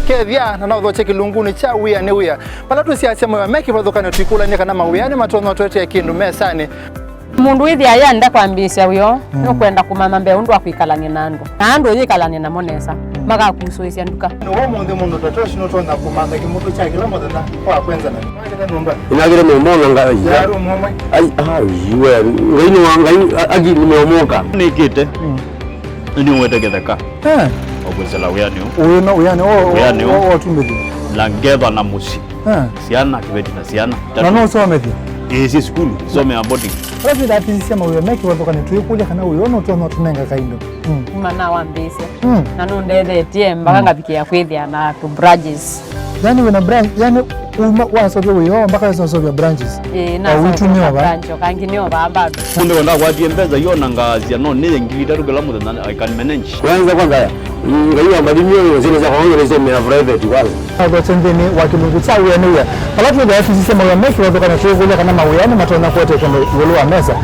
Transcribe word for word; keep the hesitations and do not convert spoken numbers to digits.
Kethya na no ũthokye kĩlungunĩ kya wĩa nĩ wĩa. Vala tũsiasya mawĩa me kĩvathũkany'o twĩkũlany'a kana mawĩanĩ matonya ũtũetee kĩndũ mesanĩ. Mũndũ wĩthĩa ayenda kwambĩĩsya wĩa, mm, nũkwenda kũmanya mbee ũndũ wa kwĩkalany'a na andũ. Na andũ ũyĩkalany'a namo nesa, makakusũĩsya nduka. Nĩ wa ũmũnthĩ mũndũ ta Tosh nũtonya kũmantha kĩmũtũ kya kĩla mũthenya wa kwenzana. Nĩnakĩte nyũmba. Nĩnakĩte nyũmba ona Ngai. Yarĩ ũmwe ũmwe. Ai, ai, we, Ngai nĩ wa Ngai, a-, aki nĩmeomoka. Nĩkĩte. Mm. Nĩwete kĩtheka. Eh. Okwĩsĩla wĩanĩ ũũ. Ũyũ no wĩanĩ, o, o, wĩanĩ ũũ. O, o, tumbĩthĩ. Na ngethwa na mũsyĩ. Eh. Syana, kĩveti na syana. Na no ũsomethye? Ĩĩ, syĩ sukulu, isomea boarding. Ala twĩthaa twĩsisya mawĩa me kĩvathũkany'o, twĩkũlya kana wĩa ũno ũtonya ũtũnenga kaindo. Mm. Kuma nawambĩĩsya. Mm. Na nũndethetye mpaka, mm, ngavikĩa kwĩthĩa na tũ branches. Yani wĩna branch, yani uma wasovya wĩoo mpaka wesa ũsovya branches. Ĩĩ, na ũitumĩa branch o kangĩ nĩ o vaa bado. Kumbe ndakwatie mbesa iyo na ngaasya no nĩye ngili itatũ kĩla mũthenya, I can manage. Kwanza, kwanza, mm, Ngai wa mathimio, nzĩnĩ sya kwa nzĩnĩ sya private kwanza. Athokye nthĩnĩ wa kĩlungu kya wĩa nĩ wĩa. Vala twĩthĩa tũsisya mawĩa me kĩvathũkany'o, twĩkũlya kana mawĩanĩ matonya kũete kĩndũ ĩũlũ wa mesa.